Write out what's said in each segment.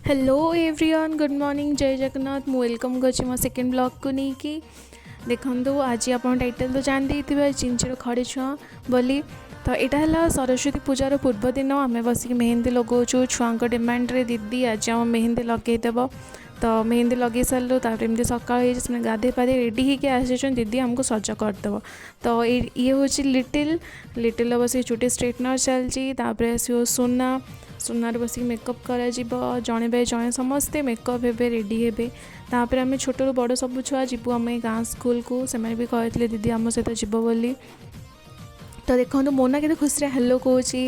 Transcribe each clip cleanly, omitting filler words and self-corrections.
Hello everyone, good morning, ଜୟ ଜଗନ୍ନାଥ। ମୁଁ welcome କରୁଛି ମୋ ସେକେଣ୍ଡ ବ୍ଲଗ୍କୁ ନେଇକି। ଦେଖନ୍ତୁ, ଆଜି ଆପଣ ଟାଇଟଲ୍ ତ ଜାଣି ଦେଇଥିବେ, ଚିଞ୍ଚିର ଖଡ଼ି ଛୁଆଁ ବୋଲି। ତ ଏଇଟା ହେଲା ସରସ୍ୱତୀ ପୂଜାର ପୂର୍ବ ଦିନ। ଆମେ ବସିକି ମେହେନ୍ଦି ଲଗାଉଛୁ ଛୁଆଙ୍କ ଡିମାଣ୍ଡରେ, ଦିଦି ଆଜି ଆମ ମେହେନ୍ଦି ଲଗେଇଦେବ। ତ ମେହେନ୍ଦି ଲଗେଇ ସାରିଲୁ। ତାପରେ ଏମିତି ସକାଳ ହେଇଛି, ସେମାନେ ଗାଧେଇ ପାଧେଇ ରେଡ଼ି ହେଇକି ଆସିଛନ୍ତି, ଦିଦି ଆମକୁ ସଜ କରିଦେବ। ତ ଇଏ ହେଉଛି ଲିଟିଲ୍। ଲିଟିଲ୍ର ବସିକି ଚୁଟି ଷ୍ଟ୍ରେଟନର୍ ଚାଲିଛି। ତାପରେ ଆସିବ ସୁନା। ସୁନାରେ ବସିକି ମେକଅପ୍ କରାଯିବ। ଜଣେ ବାଇ ଜଣେ ସମସ୍ତେ ମେକଅପ୍ ହେବେ, ରେଡ଼ି ହେବେ। ତାପରେ ଆମେ ଛୋଟରୁ ବଡ଼ ସବୁ ଛୁଆ ଯିବୁ ଆମେ ଗାଁ ସ୍କୁଲକୁ। ସେମାନେ ବି କହିଥିଲେ ଦିଦି ଆମ ସହିତ ଯିବ ବୋଲି। ତ ଦେଖନ୍ତୁ, ମୋନା କେତେ ଖୁସିରେ ହ୍ୟାଲୋ କହୁଛି।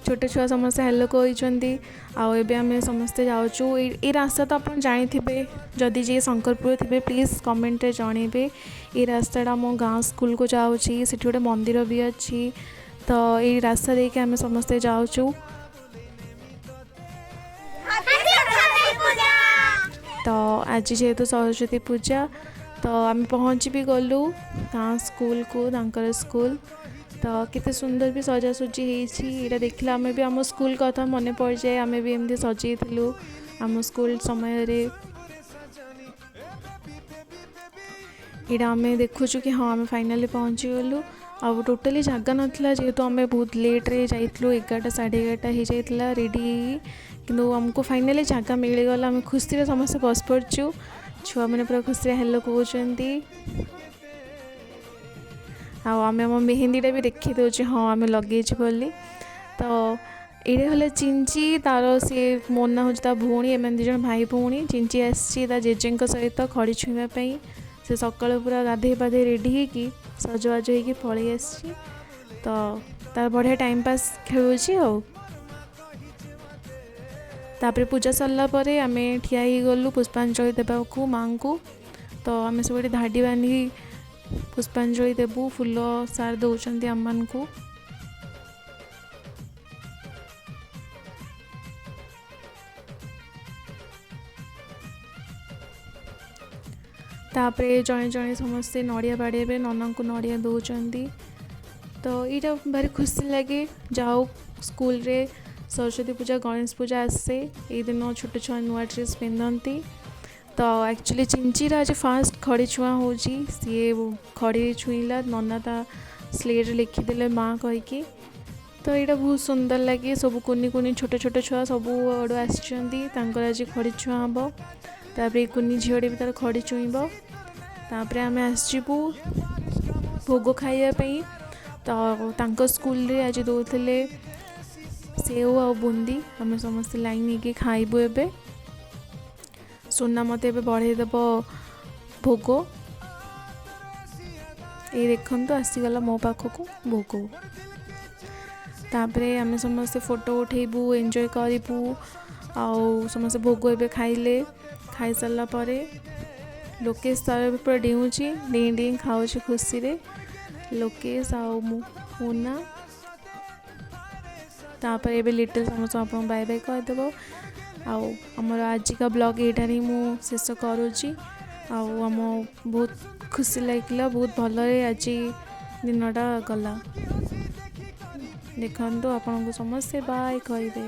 ଛୋଟ ଛୁଆ ସମସ୍ତେ ହ୍ୟାଲୋ କହିଛନ୍ତି। ଆଉ ଏବେ ଆମେ ସମସ୍ତେ ଯାଉଛୁ। ଏଇ ରାସ୍ତା ତ ଆପଣ ଜାଣିଥିବେ। ଯଦି ଯିଏ ଶଙ୍କରପୁର ଥିବେ, ପ୍ଲିଜ୍ କମେଣ୍ଟରେ ଜଣେଇବେ। ଏଇ ରାସ୍ତାଟା ଆମ ଗାଁ ସ୍କୁଲକୁ ଯାଉଛି। ସେଠି ଗୋଟେ ମନ୍ଦିର ବି ଅଛି। ତ ଏଇ ରାସ୍ତା ଦେଇକି ଆମେ ସମସ୍ତେ ଯାଉଛୁ। ତ ଆଜି ଯେହେତୁ ସରସ୍ୱତୀ ପୂଜା, ତ ଆମେ ପହଞ୍ଚି ବି ଗଲୁ ଗାଁ ସ୍କୁଲକୁ, ତାଙ୍କର ସ୍କୁଲ। ତ କେତେ ସୁନ୍ଦର ବି ସଜାସଜି ହେଇଛି। ଏଇଟା ଦେଖିଲେ ଆମେ ବି ଆମ ସ୍କୁଲ କଥା ମନେ ପଡ଼ିଯାଏ। ଆମେ ବି ଏମିତି ସଜେଇଥିଲୁ ଆମ ସ୍କୁଲ ସମୟରେ। ଏଇଟା ଆମେ ଦେଖୁଛୁ କି ହଁ, ଆମେ ଫାଇନାଲି ପହଞ୍ଚିଗଲୁ। ଆଉ ଟୋଟାଲି ଜାଗା ନଥିଲା, ଯେହେତୁ ଆମେ ବହୁତ ଲେଟ୍ରେ ଯାଇଥିଲୁ। 11ଟା 11:30 ହେଇଯାଇଥିଲା ରେଡ଼ି ହେଇକି, କିନ୍ତୁ ଆମକୁ ଫାଇନାଲି ଜାଗା ମିଳିଗଲା। ଆମେ ଖୁସିରେ ସମସ୍ତେ ବସି ପଡ଼ିଛୁ। ଛୁଆମାନେ ପୁରା ଖୁସିରେ ହ୍ୟାଲୋ କହୁଛନ୍ତି। ଆଉ ଆମେ ଆମ ମେହେନ୍ଦିଟା ବି ଦେଖେଇ ଦେଉଛୁ, ହଁ ଆମେ ଲଗେଇଛୁ ବୋଲି। ତ ଏଇଟା ହେଲା ଚିଞ୍ଚି। ତାର ସିଏ ମୋନା ହେଉଛି ତା ଭଉଣୀ। ଏମାନେ ଦୁଇ ଜଣ ଭାଇ ଭଉଣୀ। ଚିଞ୍ଚି ଆସିଛି ତା ଜେଜେଙ୍କ ସହିତ ଖଡ଼ି ଛୁଇଁବା ପାଇଁ। ସେ ସକାଳୁ ପୁରା ଗାଧେଇ ପାଧେଇ ରେଡ଼ି ହେଇକି ସଜବାଜ ହେଇକି ପଳେଇ ଆସିଛି। ତ ତାର ବଢ଼ିଆ ଟାଇମ୍ ପାସ୍ ଖେଳୁଛି। ଆଉ ତାପରେ ପୂଜା ସରିଲା ପରେ ଆମେ ଠିଆ ହେଇଗଲୁ ପୁଷ୍ପାଞ୍ଜଳି ଦେବାକୁ ମାଆଙ୍କୁ। ତ ଆମେ ସବୁ ଏଠି ଧାଡ଼ି ବାନ୍ଧି ପୁଷ୍ପାଞ୍ଜଳି ଦେବୁ। ଫୁଲ ସାର୍ ଦେଉଛନ୍ତି ଆମମାନଙ୍କୁ। ତାପରେ ଜଣେ ଜଣେ ସମସ୍ତେ ନଡ଼ିଆ ବାଡ଼େଇବେ। ନନାଙ୍କୁ ନଡ଼ିଆ ଦେଉଛନ୍ତି। ତ ଏଇଟା ଭାରି ଖୁସି ଲାଗେ। ଯାଉ ସ୍କୁଲରେ ସରସ୍ୱତୀ ପୂଜା, ଗଣେଶ ପୂଜା ଆସେ, ଏଇ ଦିନ ଛୋଟ ଛୁଆ ନୂଆ ଡ୍ରେସ୍ ପିନ୍ଧନ୍ତି। ତ ଆକ୍ଚୁଆଲି ଚିଞ୍ଚିର ଆଜି ଫାଷ୍ଟ ଖଡ଼ି ଛୁଆଁ ହେଉଛି। ସିଏ ଖଡ଼ି ଛୁଇଁଲା, ନନା ତା ସ୍ଲେଟ୍ରେ ଲେଖିଦେଲେ ମା କହିକି। ତ ଏଇଟା ବହୁତ ସୁନ୍ଦର ଲାଗେ। ସବୁ କୁନି କୁନି ଛୋଟ ଛୋଟ ଛୁଆ ସବୁ ଆଡ଼ୁ ଆସିଛନ୍ତି। ତାଙ୍କର ଆଜି ଖଡ଼ି ଛୁଆଁ ହେବ। ତାପରେ ଏଇ କୁନି ଝିଅଟେ ବି ତାର ଖଡ଼ି ଛୁଇଁବ। ତାପରେ ଆମେ ଆସିଯିବୁ ଭୋଗ ଖାଇବା ପାଇଁ। ତ ତାଙ୍କ ସ୍କୁଲରେ ଆଜି ଦେଉଥିଲେ ସେଉ ଆଉ ବୁନ୍ଦି। ଆମେ ସମସ୍ତେ ଲାଇନ୍ ହେଇକି ଖାଇବୁ ଏବେ। ସୁନା ମୋତେ ଏବେ ବଢ଼େଇ ଦେବ ଭୋଗ। ଏଇ ଦେଖନ୍ତୁ, ଆସିଗଲା ମୋ ପାଖକୁ ଭୋଗ। ତାପରେ ଆମେ ସମସ୍ତେ ଫଟୋ ଉଠେଇବୁ, ଏନ୍ଜୟ କରିବୁ। ଆଉ ସମସ୍ତେ ଭୋଗ ଏବେ ଖାଇଲେ। ଖାଇସାରିଲା ପରେ ଲୋକେଶ ତାର ଏବେ ପୁରା ଡେଉଁଛି, ଡେଇଁ ଡେଇଁ ଖାଉଛି ଖୁସିରେ ଲୋକେଶ ଆଉ ମୁଁ, ମୁନା। ତାପରେ ଏବେ ଲିଟିଲ୍ ସମସ୍ତଙ୍କୁ ଆପଣଙ୍କୁ ବାଏ ବାଏ କହିଦେବ। ଆଉ ଆମର ଆଜିକା ବ୍ଲଗ୍ ଏଇଟାରେ ହିଁ ମୁଁ ଶେଷ କରୁଛି। ଆଉ ଆମ ବହୁତ ଖୁସି ଲାଗିଲା, ବହୁତ ଭଲରେ ଆଜି ଦିନଟା ଗଲା। ଦେଖନ୍ତୁ, ଆପଣଙ୍କୁ ସମସ୍ତେ ବାଏ କହିବେ।